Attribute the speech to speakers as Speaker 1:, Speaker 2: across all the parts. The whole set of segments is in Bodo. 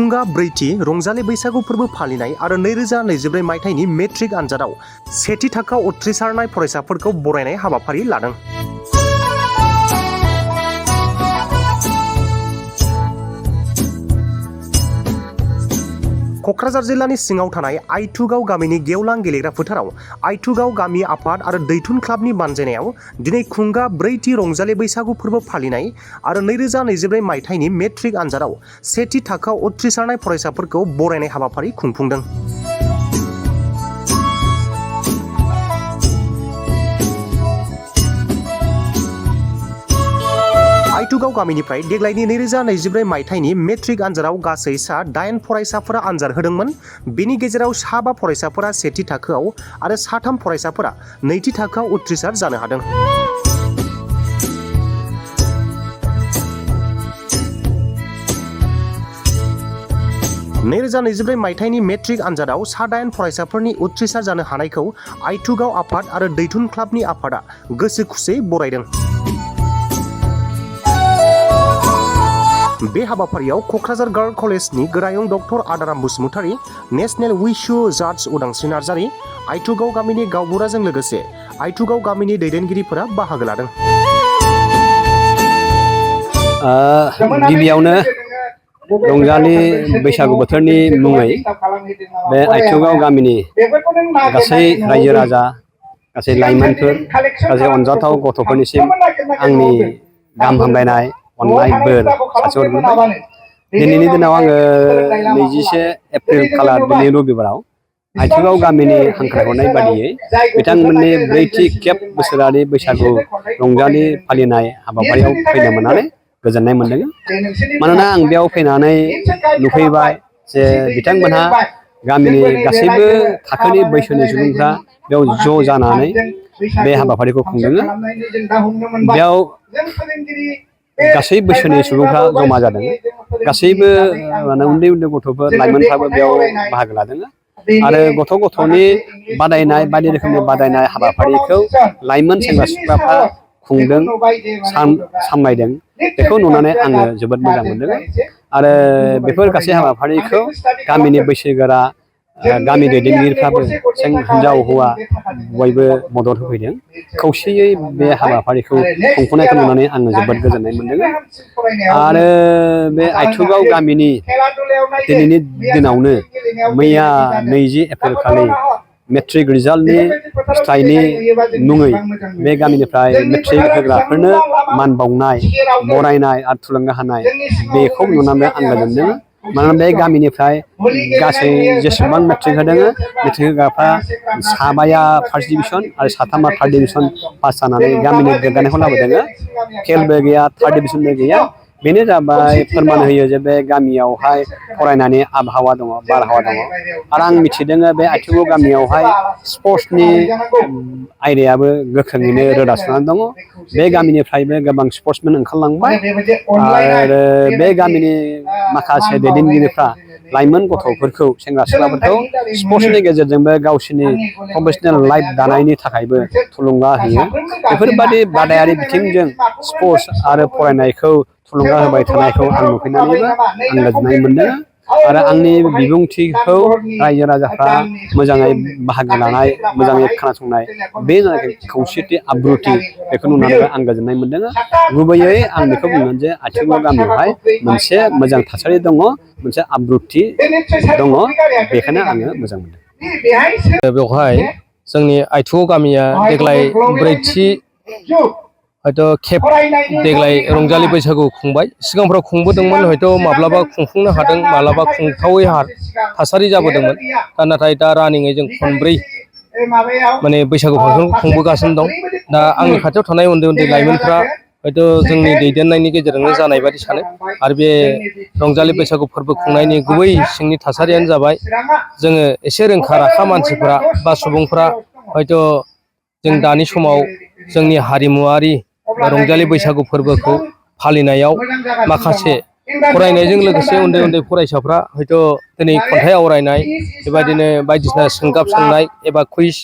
Speaker 1: खुंगा ब्रैथि रंजालि बैसागु फोरबो फालिनाय आरो 2024 मायथाइनि मेट्रिक आनजादाव सेथि थाखोआव उथ्रिसारनाय फरायसाफोरखौ बरायनाय हाबाफारि लादों। कक्राझार जिल्लानि सिङाव थानाय आइथुगाव गामिनि गेवलां गेलेग्रा फोथाराव आइथुगाव गामि आफाद आरो दैथुन क्लाबनि बानजायनायाव दिनै खुंगा ब्रैथि रंजालि बैसागु फोरबो फालिनाय आरो 2024 मायथाइनि मेट्रिक आनजादाव सेथि थाखोआव उथ्रिसारनाय फरायसाफोरखौ बरायनाय हाबाफारि खुंफुंदों। आइथुगाव गामिनिफ्राय देग्लायनि 2024 मायथाइनि मेट्रिक आनजादाव गासै सा 8 फरायसाफोरा आनजाद होदोंमोन। बेनि गेजेराव सा 5 फरायसाफोरा सेथि थाखोआव आरो सा 3 फरायसाफोरा नैथि थाखोआव उथ्रिसार जानो हादों। (2024 मायथाइनि मेट्रिक आनजादाव सा 8 फरायसाफोरनि उथ्रिसार जानो हानायखौ आइथुगाव आफाद आरो दैथुन क्लाबनि आफादा गोसो खुसियै बरायदों। बे हाबाफारियाव कक्राझार गार्ल कलेजनि गोरायुं डक्टर आदाराम बसुमतारी, नेशनेल उइशु जाज उदांस्रि नार्जारी, आइथुगाव गामिनि गावबुराजों लोगोसे आइथुगाव गामिनि दैदेनगिरिफोरा बाहागो लादों।
Speaker 2: गिबियावनो रंजालि बैसागु बोथोरनि मुङै बे आइथुगाव गामिनि गासै रायजो राजा, गासै लाइमोनफोर, गासै अनजाथाव गथ'फोरनिसिम आंनि गाहाम हामलायनाय अननाय बोर सासेहरबाय। दिनैनि दिनाव आङो 21 एप्रिल खालार दिनै रबिबाराव आइथुगाव गामिनि हांख्रायहरनाय बादियै बिथांमोननि ब्रैथि खेब बोसोरारि बैसागु रंजालि फालिनाय हाबाफारियाव फैनो मोननानै गोजोननाय मोनदों। मानोना आं बेयाव फैनानै नुफैबाय जे बिथांमोनहा गामिनि गासैबो थाखोनि बैसोनि सुबुंफ्रा बेयाव ज' जानानै बे हाबाफारिखौ खुंदों। बेयाव गासै बैसोनि सुबुंफ्रा जमा जादों। गासैबो उन्दै उन्दै गथ'फोर, लाइमोनफ्राबो बेयाव बाहागो लादों आरो गथ'नि बादायनाय बायदि रोखोमनि बादायनाय हाबाफारिखौ लाइमोन सेंग्रा सिख्लाफ्रा खुंदों, सामलायदों। बेखौ नुनानै आङो जोबोद मोजां मोनदों आरो बेफोर गासै हाबाफारिखौ गामिनि बैसोगोरा गामि दैदेनगिरिफ्राबो हिनजाव हौवा बयबो मदद होफैदों। खौसेयै बे हाबाफारिखौ खुंफुंनायखौ नुनानै आङो जोबोद गोजोननाय मोनदों आरो बे आइथुगाव गामिनि दिनैनि दिनावनो मैया 20 एप्रिल खालि मेट्रिक रिजाल्टनि फिथाइनि मुङै बे गामिनिफ्राय मेट्रिक होग्राफोरनो मान बावनाय, बरायनाय आरो थुलुंगा होनाय बेखौ नुनानै आं गोजोनदों। मानोना बे गामिनिफ्राय गासै जेसेबां मेट्रिक होदों, मेट्रिक होग्राफ्रा साबाया फार्स्ट डिभिजन आरो साथामा थार्ड डिभिजन पास जानानै गामिनि गोग्गानायखौ लाबोदों। फेलबो गैया, थार्ड डिभिजनबो गैया। बेनो जाबाय फोरमान होयो जे बे गामियावहाय फरायनायनि आबहावा दङ, बारहावा दङ। आरो आं मिथिदों बे आइथुगाव गामियावहाय स्पर्ट्सनि आयदायाबो गोख्रोङैनो रोदा सुनानै दङ। बे गामिनिफ्रायबो गोबां स्पर्ट्समेन ओंखारलांबाय आरो बे गामिनि माखासे दैदेनगिरिफ्रा लाइमोन गथ'फोरखौ, सेंग्रा सिख्लाफोरखौ स्पर्ट्सनि गेजेरजोंबो गावसोरनि प्रफेसनेल लाइफ दानायनि थाखायबो थुलुंगा होयो। बेफोरबादि बादायारि बिथिंजों स्पर्ट्स आरो फरायनायखौ थुलुंगा होबाय थानायखौ आं नुफैनानैबो आं गोजोननाय मोनदों आरो आंनि बिबुंथिखौ रायजो राजाफ्रा मोजाङै बाहागो लानाय, मोजाङै खोनासंनाय, बे खौसेथि आब्रुथि बेखौ नुनानैबो आं गोजोननाय मोनदों। गुबैयै आं बेखौ बुंगोन जे आइथुगाव गामियावहाय मोनसे मोजां थासारि दङ, मोनसे आब्रुथि दङ, बेखायनो आङो मोजां मोनदों।
Speaker 3: बेवहाय जोंनि आइथुगाव गामिया देग्लाय ब्रैथि हयथ' खेब देग्लाय रंजालि बैसागु खुंबाय। सिगांफ्राव खुंबोदोंमोन, हयथ' माब्लाबा खुंफुंनो हादों, माब्लाबा खुंथावै थासारि जाबोदोंमोन। नाथाय दा रानिङै जों खनब्रै माने बैसागु फांसन खुंबोगासिनो दं। दा आंनि खाथियाव थानाय उन्दै उन्दै लाइमोनफ्रा हयथ' जोंनि दैदेननायनि गेजेरजोंनो जानाय बायदि सानो। आरो बे रंजालि बैसागु फोरबो खुंनायनि गुबै सिंनि थासारियानो जाबाय जोङो एसे रोंखा राखा मानसिफ्रा बा सुबुंफ्रा हयथ' जों दानि समाव जोंनि हारिमुवारि रंजालि बैसागु फोरबोखौ फालिनायाव माखासे फरायनायजों लोगोसे उन्दै उन्दै फरायसाफ्रा हयथ' दिनै खन्थाइ आवरायनाय, बेबायदिनो बायदिसिना सोंगाब सोंनाय एबा कुइज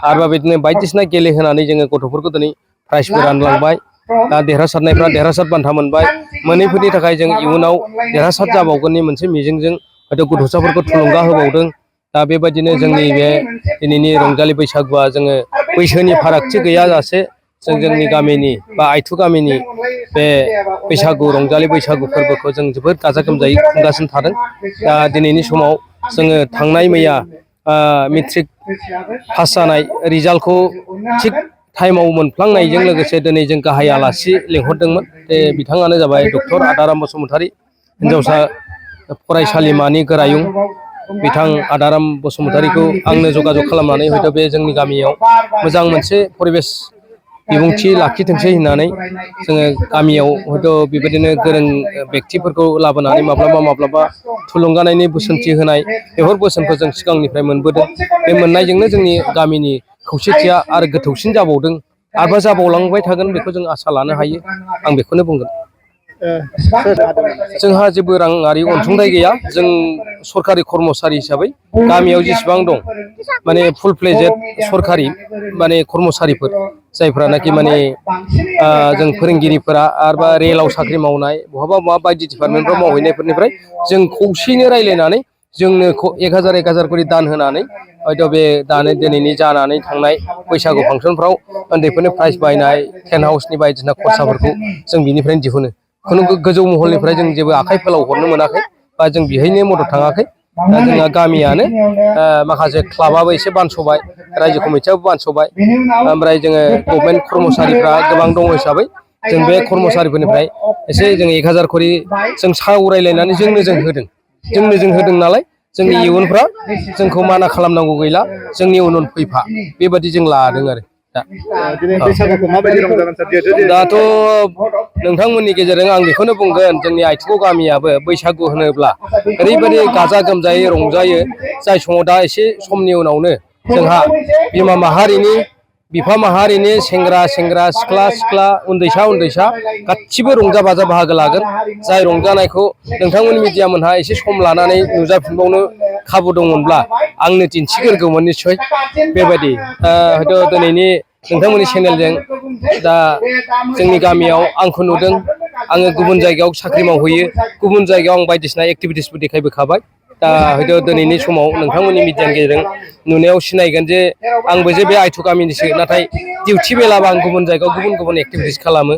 Speaker 3: आरो बेबायदिनो बायदिसिना गेलेहोनानै जोङो गथ'फोरखौ दिनै प्राइजबो रानलांबाय। दा देरहासारनायफ्रा देरहासार बान्था मोनबाय मोनैफोरनि थाखाय जों इयुनाव देरहासार जाबावगोननि मोनसे मिजिंजों हयथ' गथ'साफोरखौ थुलुंगा होबावदों। दा बेबायदिनो जोंनि बे दिनैनि रंजालि बैसागुआ जोङो बैसोनि फारागथि गैयाजासे जोंनि गामिनि बा आइथु गामिनि बे बैसागु रंजालि बैसागु फोरबोखौ जों जोबोद गाजा गोमजायै खुंगासिनो थादों। दा दिनैनि समाव जोङो थांनाय मैया मेट्रिक पास जानाय रिजाल्टखौ थिग टाइमाव मोनफ्लांनायजों लोगोसे दिनै जों गाहाय आलासि लिंहरदोंमोन। बे बिथाङानो जाबाय डक्टर आदाराम बसुमतारी, हिन्जावसा फरायसालिमानि गोरायुं बिथां आदाराम बसुमतारीखौ आंनो जगाजग खालामनानै हयथ' बे जोंनि गामियाव मोजां मोनसे परिबेस बिबुंथि लाखिथोंसै होननानै जोङो गामियाव हयथ' बेबायदिनो गोरों बेक्तिफोरखौ लाबोनानै माब्लाबा थुलुंगानायनि बोसोनथि होनाय बेफोर बोसोनखौ जों सिगांनिफ्राय मोनबोदों। बे मोननायजोंनो जोंनि गामिनि खौसेथिया आरो गोथौसिन जाबावदों आरोबा जाबावलांबाय थागोन बेखौ जों आसा लानो हायो। आं बेखौनो बुंगोन। जोंहा जेबो राङारि अनसुंथाइ गैया। जों सरकारि कर्मचारि हिसाबै गामियाव जेसेबां दं माने फुल फ्लेजेड सरकारि माने कर्मचारिफोर जायफ्रानाखि माने जों फोरोंगिरिफोरा आरोबा रेलाव साख्रि मावनाय बहाबा बायदि डिपार्टमेन्टफ्राव मावहैनायफोरनिफ्राय जों खौसेयैनो रायज्लायनानै जोंनो 1000 करि दान होनानै हयथ' बे दानो दिनैनि जानानै थांनाय बैसागु फांसनफ्राव उन्दैफोरनो प्राइज बायनाय टेन्ट हाउसनि बायदिसिना खरसाफोरखौ जों बिनिफ्रायनो दिहुनो। खुनु गोजौ महलनिफ्राय जों जेबो आखाइ फोलाव हरनो मोनाखै बा जों बेहायनो मदद थाङाखै। दा जोंहा गामियानो माखासे क्लाबाबो एसे बानस'बाय, रायजो कमिटियाबो बानस'बाय, ओमफ्राय जोङो गभर्नमेन्ट कर्मचारिफ्रा गोबां दङ हिसाबै जों बे कर्मचारिफोरनिफ्राय एसे जों 1000 करि जों सावरायलायनानै जों होदों नालाय जोंनि इयुनफ्रा जोंखौ माना खालामनांगौ गैला, जोंनि उन फैफा बेबादि जों लादों आरो दाथ' नोंथांमोननि गेजेरजों आं बेखौनो बुंगोन जोंनि आइथिगाव गामियाबो बैसागु होनोब्ला ओरैबायदि गाजा गोमजायै रंजायो। जाय समाव दा एसे समनि उनावनो जोंहा बिमा माहारिनि बिफा माहारिनि सेंग्रा सिख्ला उन्दैसा गासिबो रंजा बाजा बाहागो लागोन। जाय रंजानायखौ नोंथांमोननि मिडियामोनहा एसे सम लानानै नुजाफिनबावनो खाबु दंमोनब्ला आंनो दिन्थिगोरगौमोन निस्सय। बेबायदि हयथ' दिनैनि नोंथांमोननि चेनेलजों दा जोंनि गामियाव आंखौ नुदों। आङो गुबुन जायगायाव साख्रि मावहैयो, गुबुन जायगायाव आं बायदिसिना एक्टिभिटिसबो देखायबोखाबाय। दा हयथ' दिनैनि समाव नोंथांमोननि मिडियानि गेजेरजों नुनायाव सिनायगोन जे आंबो जे बे आइथु गामिनिसो, नाथाय डिउटि बेलाबा आं गुबुन जायगायाव गुबुन एक्टिभिटिस खालामो,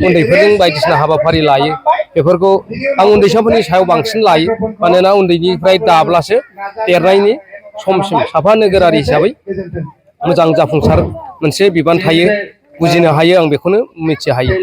Speaker 3: उन्दैफोरजों बायदिसिना हाबाफारि लायो। बेफोरखौ आं उन्दैसाफोरनि सायाव बांसिन लायो, मानोना उन्दैनिफ्राय दाब्लासो देरनायनि समसिम साफा नोगोरारि हिसाबै मोजां जाफुंसार मोनसे बिबान थायो, बुजिनो हायो, आं बेखौनो मिथिहायो।